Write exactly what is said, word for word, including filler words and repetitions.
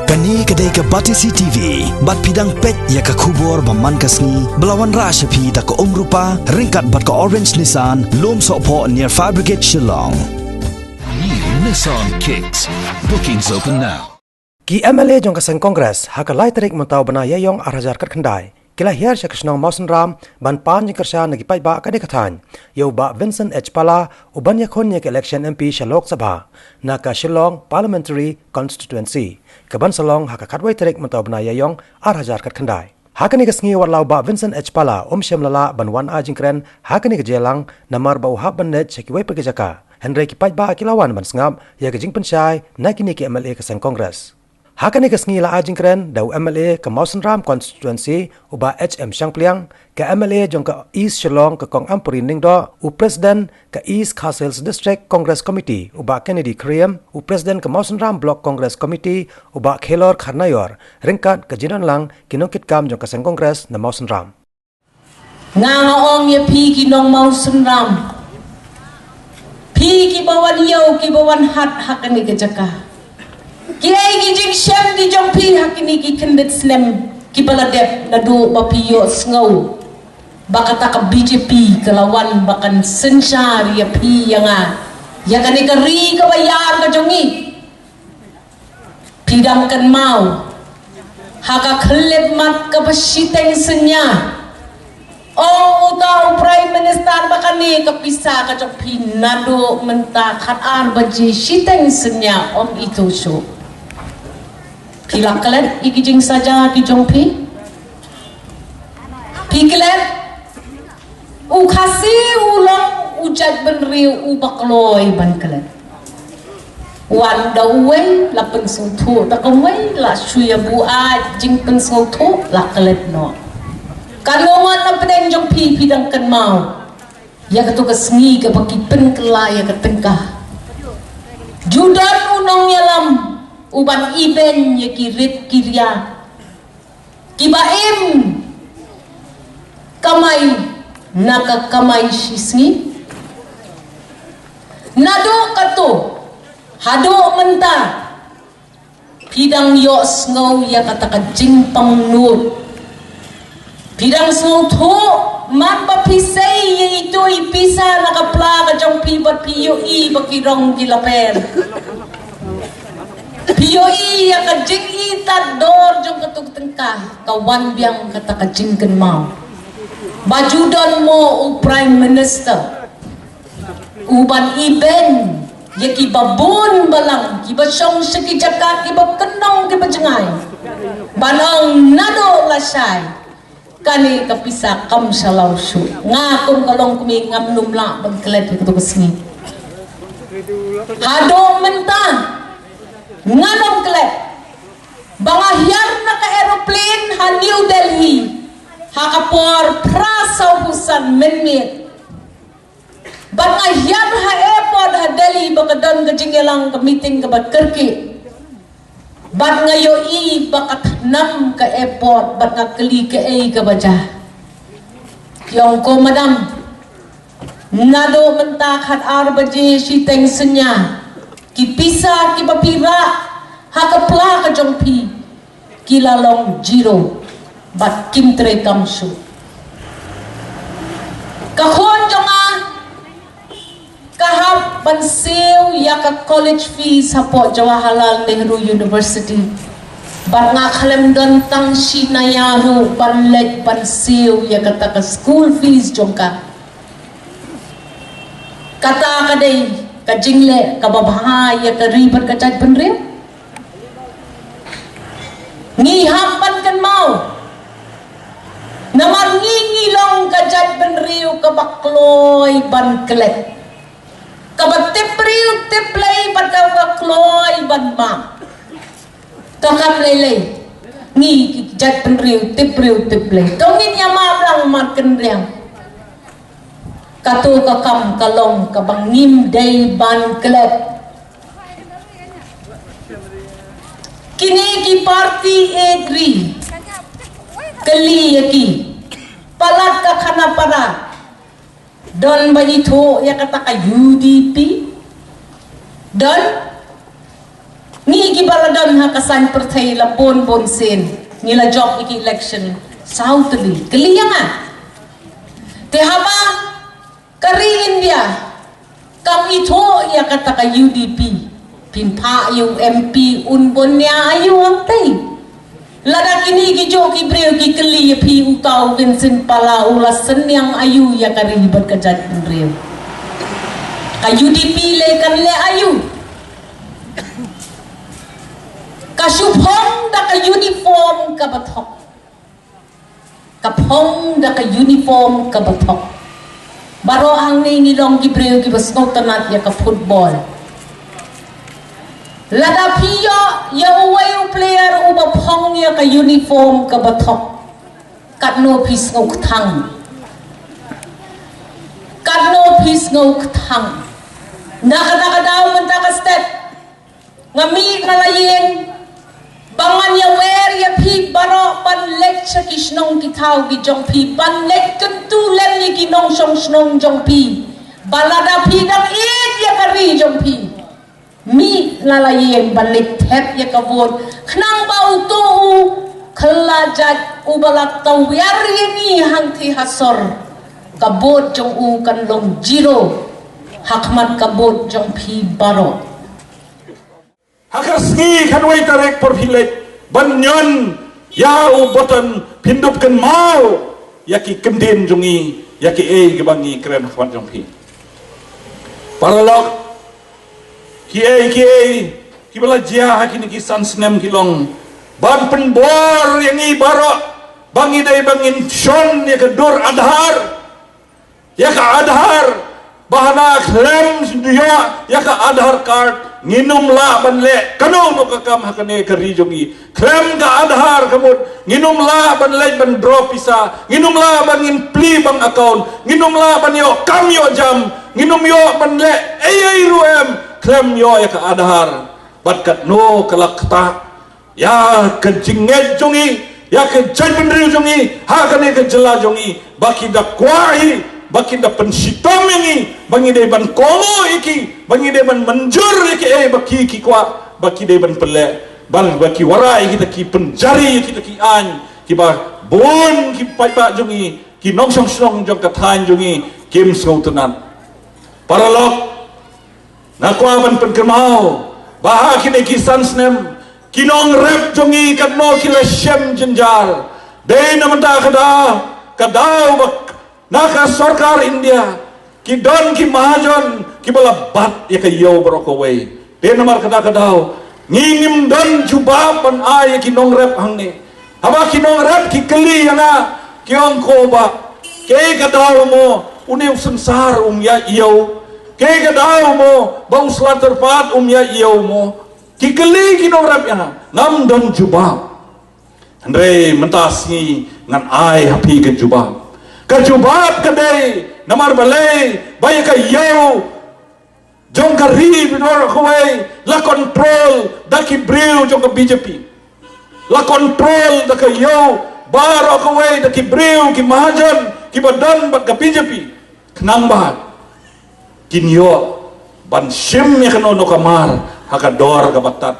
Kane ka dei ka Batesi T V, bad phi dang peit ïa ka khubor ba man ka sngi, ba la wanrah sha phi da ka Umrupa, ryngkat bad ka Orange Nissan, Lumsohphoh near Fire Brigade Shillong. New Nissan Kicks. Bookings open now. Ki M L A jong ka seng Congress, ha ka lai tarik mynta u bnai Ïaïong ar hajar khatkhyndai, ki la hiar sha ka shnong Mawsynram, ban pan jingkyrshan na ki paidbah kane ka thaiñ, ïa u Bah Vincent H Pala, u ban ïakhun ïa ka election M P sha Lok Sabha, na ka Shillong Parliamentary Constituency, ka ban sa long ha ka khatwei tarik mynta u bnai Ïaïong ar hajar khatkhyndai. Ha kane ka sngi wat la u Bah Vincent H Pala um shym la lah ban wan ai jingkren ha kane ka jingïalang namar ba u hap ban leit sha kiwei pat ki jaka. Hynrei ki paidbah ki la wan ban sngap ïa ka jingpynshai na kine ki M L A ka seng Congress. Ha kane ka sngi la ai jingkren da u M L A ka Mawsynram Constituency u Bah H M Shangpliang, ka M L A jong ka East Shillong ka Kong Ampareen Lyngdoh, u President ka East Khasi Hills District Congress Committee u Bah Kennedy Kyriem, u President ka Mawsynram Block Congress Committee u Bah Khelor Kharnaior, ryngkat ka jingdon lang ki nongkitkam jong ka seng Congress na Mawsynram. Nga nga ong ïa phi ki nong Mawsynram, phi ki ba wan ïew ki ba wan hat ha kane ka jaka, ki ei ki jingshem ki jong phi ha kine ki khyndiat snem ki ba la dep, naduh ba phi ïohsngew ba kata ka B J P ka la wan ba kan synshar ïa phi ïa nga, ïa kane ka ri ka ba ïar ka jong ngi. Phi dang kynmaw ha ka khyllipmat ka ba shiteng synñia, ong uta u Prime Minister ba kane ka pisa ka jong phi naduh mynta khatar baje shiteng synñia ym ithuh shuh. Phi la klet ïa ki jingsaja ki jong phi? Phi klet? U Khasi u long u jaitbynriew u ba kloi ban klet. Wan da uwei la pynsngewthuh da kawei, la shu ïa buaid jingpynsngewthuh la klet noh. Katno ngut na pdeng jong phi phi dang kynmaw ïa kato ka sngi ka ba ki pynkylla ïa ka tyngka? Ju don u nongïalam u ban ibeiñ ïa ki rit ki ria ki ba im kamai na ka kamai shisngi? Naduh kato haduh mynta phi dang ïohsngew ïa kata ka jingpangnud? Phi dang sngewthuh man ba phi sei ïa ito i pisa na ka pla ka jong phi bad phi ïohi ba ki rong ki la per? Phi ïohi ïa ka jingïeit dor jong kato ka tyngka? Ka wan biang kata ka jingkynmaw ba ju don mo u Prime Minister u ban ibeiñ ïa ki ba bun balang, ki ba shong sha ki jaka ki ba kynnong ki ba jngai, ban ong naduh lashai kane ka pisa kam sha law shuh. Nga kum ka longkmie ngam nym lah ban klet ïa kato ka sngi. Haduh mynta ngan ym klet. Ba nga hiar na ka aeroplane ha New Delhi ha ka por phra saw phew san mynmiet. Bad nga hiar ha airport ha Delhi ba ka don ka jingïalang ka meeting ka ba kyrkieh. Bad nga ïohi ba ka thnam ka airport bad nga kylli kaei ka ba jia. Ki ong ko madam, naduh mynta khatar baje shiteng synñia ki pisa ki ba phi rah ha ka pla ka jong phi ki la long zero bad kim treikam shuh. Ka khun jong nga ka hap ban siew ïa ka college fees hapoh Jawaharlal Nehru University. Bad nga khlem don tang shi naya ruh ban leit ban siew ïa kata ka school fees jong ka. Kata ka dei ka jingleh ka ba bha ïa ka ri bad ka jaitbynriew? Ngi hap ban kynmaw. Namar ngi ngi long ka jaitbynriew ka ba kloi ban klet, ka ba tip briew tip Blei bad ka ba kloi ban map. To kam lei lei ngi ki jaitbynriew tip briew tip Blei, to ngin ïa map lang markynriang. Kato ka kam ka long ka ba ngim dei ban klet. Kine ki party ïeit ri, kylli ïa ki, palat ka Khanapara, don ba ithuh ïa kata ka U D P? Don? Ngi ki ba la don ha ka saiñ pyrthei la bun bun sien, ngi la jop ïa ki election saw tylli. Kylli ïa nga. Te haba ka ri India kam ithuh ïa kata ka U D P, phin phah ïa u M P un bun nia aïu hangtei? Lada kine ki juh ki briew ki kylli ïa phi, uta u Vincent Pala u la synñiang aïu ïa ka ri bad ka jaitbynriew? Ka U D P lei kan leh aïu? Ka shu phong da ka uniform kaba thok. Ka phong da ka uniform kaba thok. Baroh hangne ngi long ki briew kiba sngewtynnat ïa ka football. Lada phi ïoh ïa uwei u player uba phong ïa ka uniform kaba thok, katno phi sngewkthang? Katno phi sngewkthang? Na kata ka daw mynta ka step nga mih na la ïing ba ngan ïa wer ïa phi baroh ban leit sha ki shnong ki thaw ki jong phi, ban leit kyntu lem ïa ki nongshong shnong jong phi, ba lada phi dang ïeit ïa ka ri jong phi, mih na la ïing ban leit thep ïa ka vote, khnang ba uto u khylla jait uba la tawiar ïa ngi hangthie ha sor, ka vote jong u kan long zero ha khmat ka vote jong phi baroh. Ha ka sngi khatwei tarik por phi leit ban ñion ïa u button, phin dup kynmaw ïa ki kyntien jong ngi, ïa kiei kiba ngi kren ha khmat jong phi. Paralok, kiei kiei kiba la jia ha kine ki san snem ki long ban pynbor ïa ngi baroh ba ngi dei ba ngin shon ïa ka dur Aadhaar. Ïa ka Aadhaar, ba hana khlem ïoh ïa ka Aadhaar card ngin ym lah ban leh kano kano ka kam ha kane ka ri jong ngi. Khlem ka Aadhaar ka mut ngin ym lah ban leit ban draw pisa, ngin ym lah ban ngin plie bank account, ngin ym lah ban ïoh kam ïoh jam, ngin ym ïoh ban leh ei ei ruh em khlem ïoh ïa ka Aadhaar. Bad katno ka la ktah ïa ka jingngeit jong ngi, ïa ka jaitbynriew jong ngi ha kane ka jylla jong ngi, ba ki da kwah hi ba ki da pynshitom ïa ngi, ba ngi dei ban kohnguh ïa ki, ba ngi dei ban mynjur ïa kiei ba ki ki kwah, ba ki dei ban pynleh, ba, ba ki wanrah ïa kita ki pynjari ïa kita ki aiñ kiba bun ki paidbah jong ngi, ki nongshong shnong jong ka thaiñ jong ngi kim sngewtynnat. Paralok, nga kwah ban pynkynmaw ba ha kine ki san snem ki nongrep jong ngi katno ki la shem jynjar. Dei na mynta ka daw, ka daw ba na ka sorkar India ki don ki mahajon kiba la bat ïa ka ïew baroh kawei. Dei namar kata ka daw ngi ngim don jubab ban ai ïa ki nongrep hangne. Haba ki nongrep ki kylli ïa nga, ki ong, ko bah, kaei ka daw mo une u synsar um ïa ïew? Kaei ka daw mo ba u sla tyrpad um ïa ïew mo? Ki kylli ki nongrep ïa nga, ngam don jubab. Hynrei mynta sngi ngan ai ha phi ka jubab. Ka jubab ka dei namar balei ba ïa ka ïew jong ka ri baroh kawei la control da ki briew jong ka B J P. La control da ka ïew baroh kawei da ki briew, ki mahajon kiba don bad ka B J P. Khnang ba kin ïoh ban shim ïa kano kano ka mar ha ka dor kaba tad.